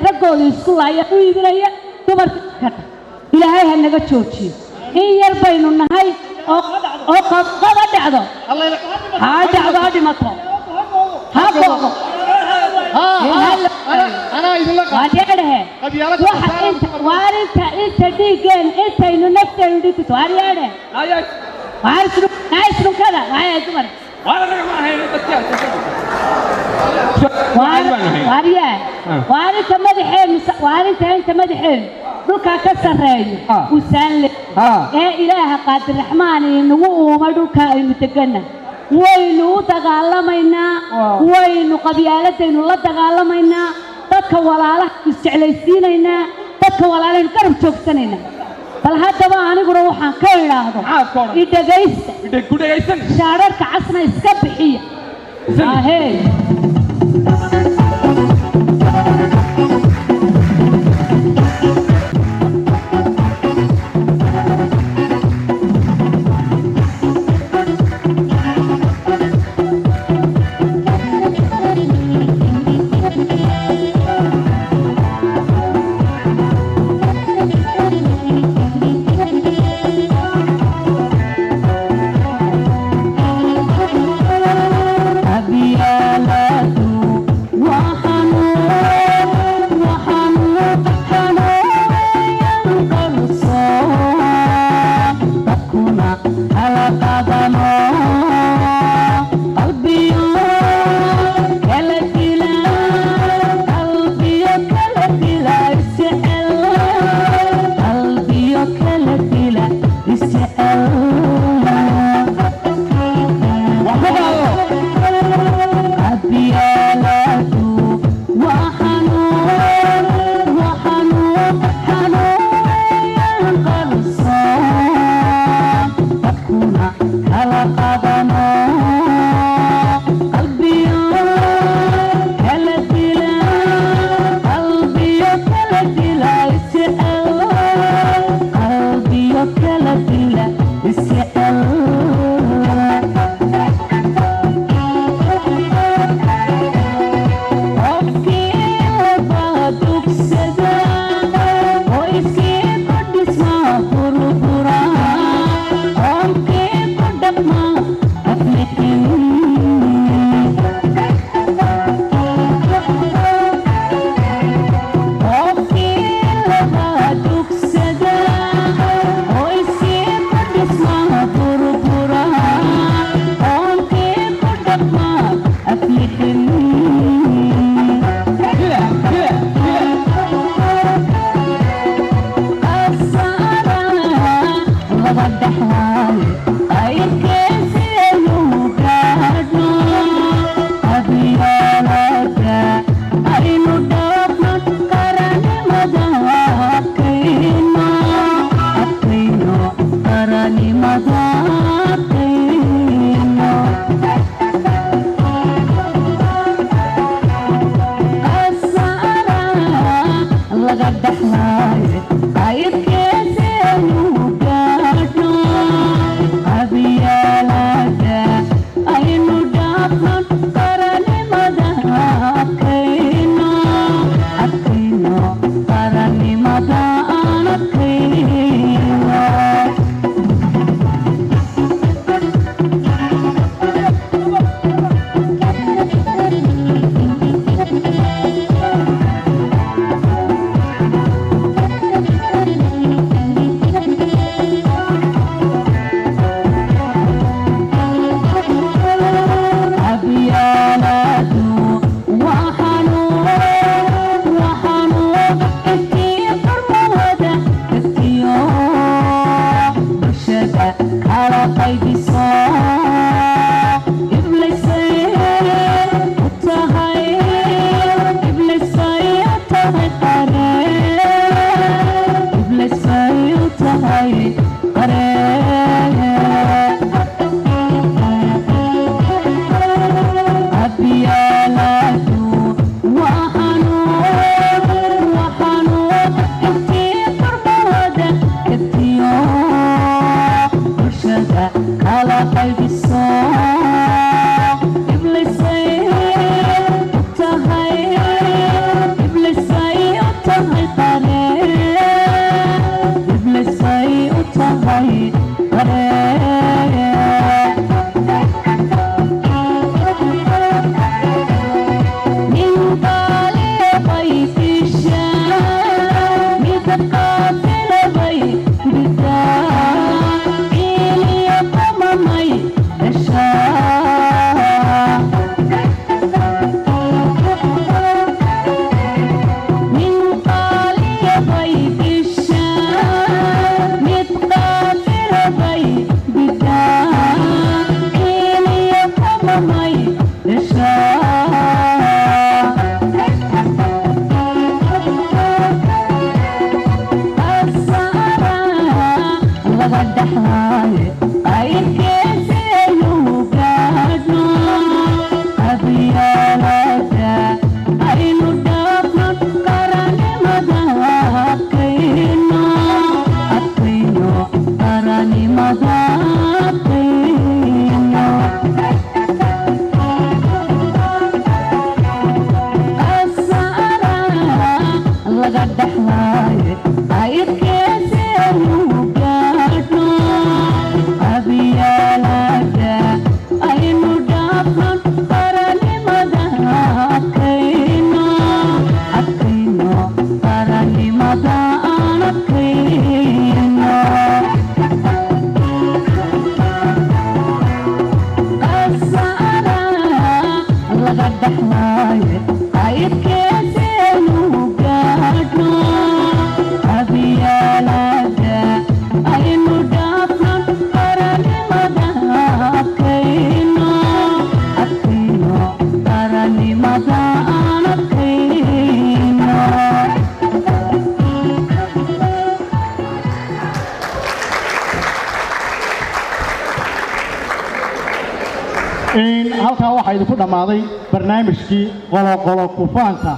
Raggooda isku laaya u iibinaya dumarka ka. Ilaahay ha naga joojiyo. In yar baynu nahay oo qaba dhacdo, ha dhacdo, ha dhimato, ha go'do. Anaa idinla. Waadheedhehe, waxa inta waarinta inta dhiiggeen intaynu nafteenu dhigto. Waaryeedhe, isdhunkada waxay ahayd dumar. Waaryaa, waarinta madaxeenu, waarinta inta madaxeenu dhulkaa ka sarreeyo usaanle ee Ilaaha Qaadirraxmaan inagu uuma dhulkaa aynu deganna, waynu u dagaalamaynaa, waynu qabyaaladaynu la dagaalamaynaa, dadka walaalaha isjeclaysiinaynaa, dadka walaalahaynu garab joogsanaynaa. Bal haddaba aniguna waxaan ka idhaahdo idhegaysta, shaadharka casna iska bixiya. Ahey. Laga dhaxlaaye aydkeeseenu gaadhno, qabyaalada aynu dhaafno, qarannimada adkayno, adkayno qarannimada aan adkayno. Qasaara laga dhaxlaaye aydkeeseenu gaadhno, qabyaalada aynu dhaafno, qarannimada adkayno, adkayno qarannimada aan adkayno. Halkaa waxaa idinku dhammaaday barnaamijkii qoloqolo kufaanka.